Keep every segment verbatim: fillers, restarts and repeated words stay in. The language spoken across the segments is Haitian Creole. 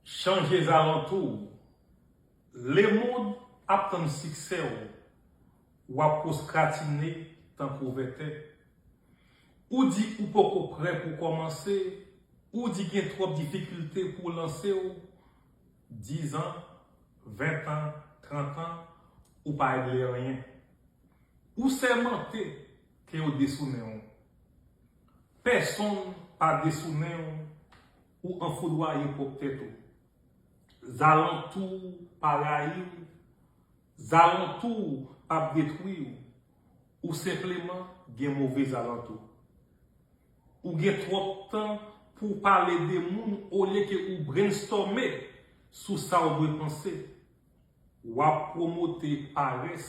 Chanje zalantou w. Lemonn ap tann siksè w. W ap pwostratine tankou vètè. Ou di ou poko prè pou kòmanse. Ou di gen twòp difikilte pou w lanse w. Dizan, ventan, trantan, ou pa regle anyen. Ou sèmante ke yo desounen w. Pèsonn pa desounen w, ou anfoudwaye pwòp tèt ou. Zalantou w pa rayi w, zalantou w p ap detwi w, ou senpleman gen move zalantou. Ou gen twòp tan pou w pale de moun olye ke ou brainstorme sou sa w dwe panse. W ap pwomote parès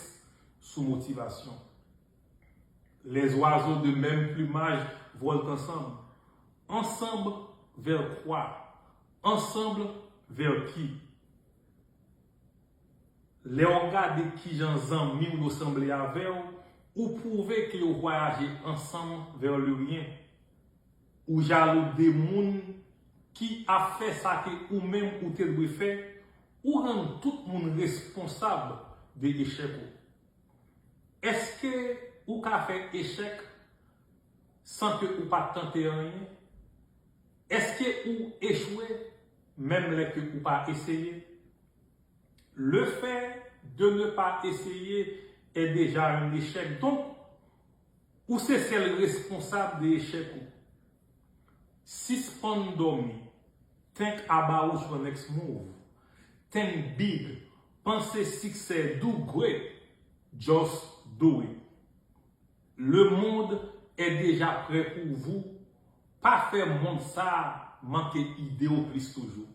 sou motivasyon. Les oiseaux de même plumage volent ensemble. Ensemble vers quoi? Ensemble vers qui? Lè w gade kijan zanmi w yo sanble avè w, ou pwouve ke yo vwayaje ansanm vers le rien. Ou jalou de moun ki ap fè sa ke ou menm ou te dwe fè, ou rann tout moun responsab de echèk ou. Èske ou ka fè echèk san ke ou pa t tante anyen? Èske ou echwe menm lè ke ou pa eseye? Le fait de ne pas essayer est déjà un échec. Donk, ou se sèl responsab de echèk ou. Sispann dòmi. Think about your next move. Think big. Panse siksè. Do great. Just do it. Le monde est déjà prêt pour vous. Pa fè mond sa a manke ide w plis toujou.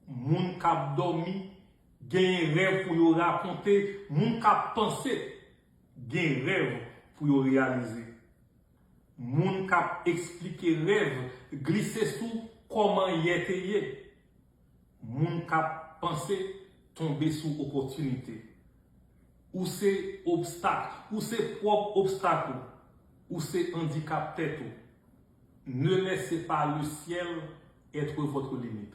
Moun k ap dòmi genyen rèv pou yo rakonte. Moun k ap panse gen rèv pou yo reyalize. Moun k ap eksplike rèv glise sou kòman yè te ye. Moun k ap panse tonbe sou opòtinite. Ou se obstak, ou se pwòp obstak ou. Ou se andikap tèt ou. Ne laissez pas le ciel être votre limite.